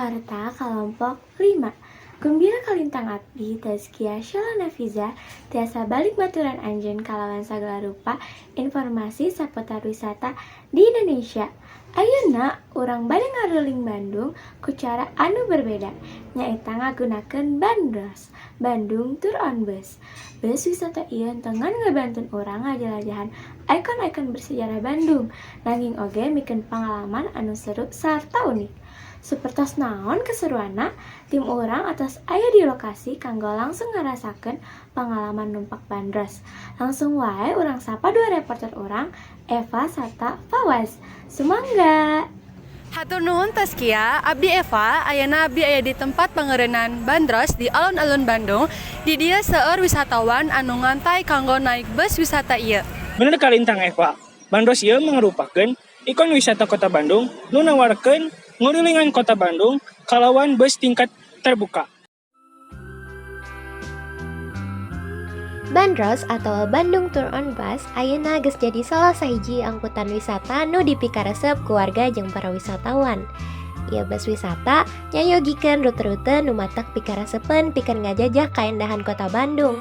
Warta kalompok 5. Gumbira kalintang, abdi Tazkia Syala Nafiza tiasa balik maturan anjeun kalawan sagala rupa informasi saputar wisata di Indonesia. Ayeuna urang bade ngaruling Bandung ku cara anu berbeda, nyaeta ngagunakeun Bandros, Bandung Tour on Bus. Bus wisata ieu teu ngan ngabantun urang ngajalajahan ikon-ikon bersejarah Bandung, nanging oge mikeun pangalaman anu seru sarta unik. Sapertos naon keseruanna? Tim urang atos aya di lokasi kanggo langsung ngarasakeun pangalaman numpak Bandros. Langsung wae urang sapa dua reporter urang, Eva sarta Fawaz. Sumangga! Hatur nuhun, Taskia. Abdi Eva, ayeuna abdi aya di tempat pangeureunan Bandros di alun-alun Bandung. Di dieu seueur wisatawan anu ngantay kanggo naik bus wisata ieu. Bener kalintang, Eva. Bandros ieu mangrupakeun ikon wisata Kota Bandung nu nawarkeun ngurilingan Kota Bandung kalawan bus tingkat terbuka. Bandros atau Bandung Tour on Bus ayeuna geus jadi salah sahiji angkutan wisata nu dipikaresep ku warga jeung para wisatawan. Ieu bus wisata nyayogikeun rute-rute nu matak pikaresepeun pikeun ngajajah kaendahan Kota Bandung.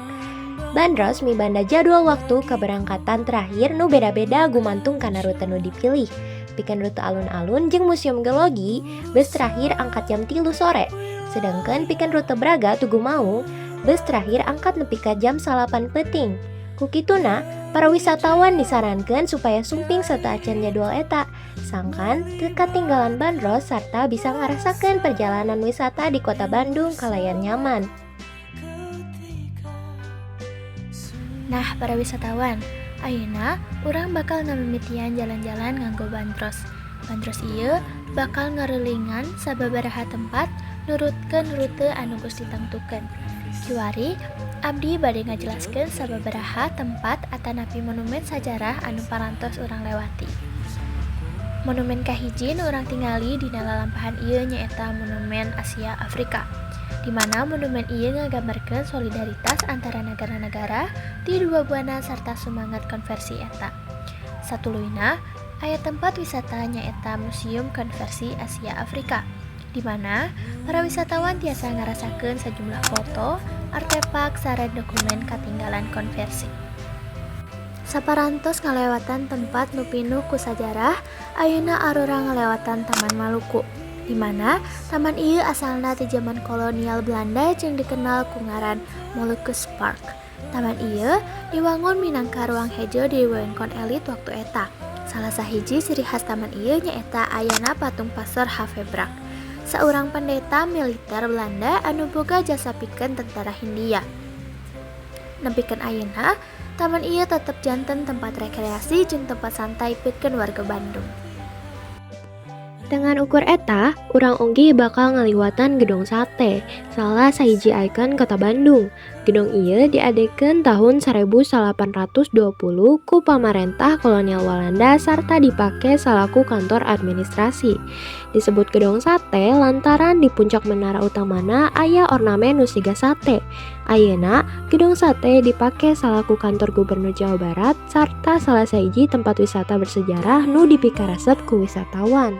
Bandros mibanda jadwal waktu keberangkatan terakhir nu beda-beda gumantung kana rute nu dipilih. Pikeun rute alun-alun jeung Museum Geologi, bus terakhir angkat jam 3 sore. Sedangkan pikeun rute Braga Tugu Maung, bus terakhir angkat nepi ka jam 9 peuting. Ku kituna, para wisatawan disarankan supaya sumping sateuacan jadwal eta, sangkan teu katinggalan Bandros sarta bisa ngarasakeun perjalanan wisata di Kota Bandung kalayan nyaman. Nah, para wisatawan, ayeuna urang bakal ngamimitian jalan-jalan nganggo Bandros. Bandros ieu bakal ngarulingan sababaraha tempat nurutkeun rute anu geus ditangtukeun. Kiwari, abdi bade ngajelaskeun sababaraha tempat atanapi monumen sajarah anu parantos urang lewati. Monumen kahiji nu urang tingali dina lalampahan ieu nyaeta Monumen Asia Afrika, di mana monumen ieu ngagambarkeun solidaritas antara nagara-nagara di dua buana sarta sumangat konversi eta. Satuluyna, aya tempat wisata nyaeta Museum Konversi Asia Afrika, di mana para wisatawan tiasa ngarasakeun sajumlah foto, artefak, sareng dokumen katinggalan konversi. Saparantos ngalewatan tempat nu pinuh ku sajarah, ayeuna arurang ngalewatan Taman Maluku, di mana taman ieu asalna ti jaman kolonial Belanda jeung dikenal ku ngaran Moluccas Park. Taman ieu diwangun minangka ruang hejo di wewengkon elit waktu eta. Salah sahiji ciri khas taman ieu nyaeta ayana patung Pastor Havebrack, saurang pendeta militer Belanda anu boga jasa pikeun tentara Hindia. Nepikeun ayeuna, taman ieu tetep janten tempat rekreasi jeung tempat santai pikeun warga Bandung. Teu ngan ukur eta, urang oge bakal ngaliwatan Gedong Sate, salah sahiji ikon Kota Bandung. Gedong ieu diadegeun tahun 1820 ku pamarentah kolonial Walanda sarta dipake salaku kantor administrasi. Disebut Gedong Sate lantaran di puncak menara utamana aya ornamen nu siga sate. Ayeuna, Gedong Sate dipake salaku kantor Gubernur Jawa Barat sarta salah sahiji tempat wisata bersejarah nu dipikaresep ku wisatawan.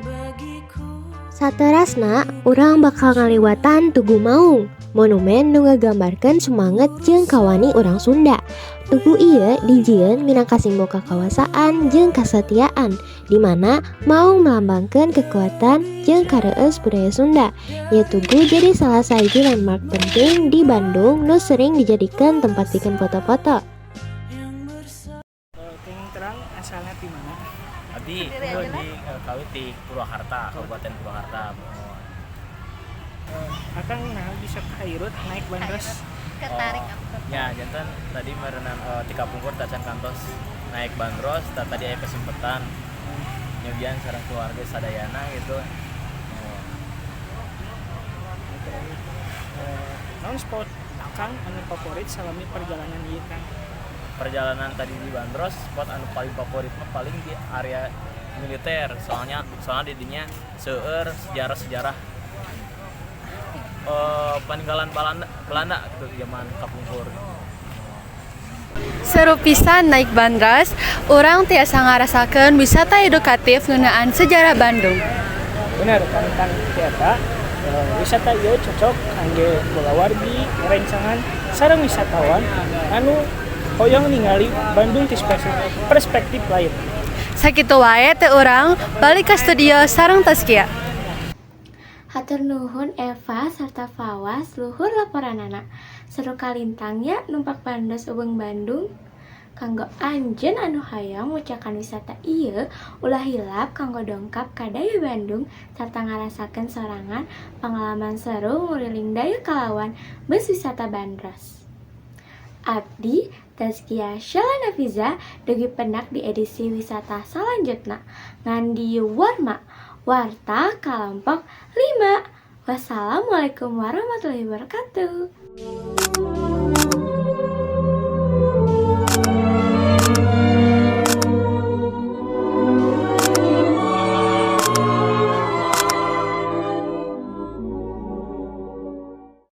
Saterasna, urang bakal ngaliwatan Tugu Maung, monumen nu ngagambarkeun sumanget jeung kawani urang Sunda. Tugu ieu dijieun minangka simbol kakawasaan jeung kasatiaan, di mana maung melambangkeun kekuatan jeung kareueus budaya Sunda. Ieu tugu jadi salah sahiji landmark penting di Bandung nu sering dijadikeun tempat pikeun foto-foto. Kenging terang asalnya di mana? Abdi di kawit di Purwakarta, Kabupaten Purwakarta. Muhun. Akang nah bisa kairut naik Bandros? Oh, ya, janten tadi meureunan ti kapungkur tacan kantos naik Bandros, tadi aya kesempatan nyobian sareng keluarga sadayana gitu. Oh. Naon spot Akang anu favorit salami perjalanan ieu, Kang? Perjalanan tadi di Bandros, spot anu paling favorit mah paling di area militer, soalnya soalnya di dinya seueur sejarah-sejarah peninggalan Belanda Belanda gitu, zaman kapungkur. Seru pisan naik Bandros, urang tiasa ngarasakeun wisata edukatif ngeunaan sejarah Bandung. Bener, tentang eta. Wisata ieu cocok kangge kulawargi, rerencangan, sareng wisatawan anu hoyong ningali Bandung ti perspektif lain. Sakitu wae ti urang, balik ke studio sareng Taskia. Hatur nuhun Eva serta Fawas luhur laporanana. Seru kalintang ya numpak bandros Ubung Bandung. Kanggo anjeun anu hoyong ngucakan wisata ieu, ulah hilap kanggo dongkap ka Daya Bandung sarta ngarasakeun sorangan pangalaman seru nguriling daya kalawan bus wisata Bandros. Abdi Tazkia Syala Nafiza dugi pendak di edisi wisata salanjutna. Ngandi Warma, Warta Kalompok 5. Wassalamualaikum warahmatullahi wabarakatuh.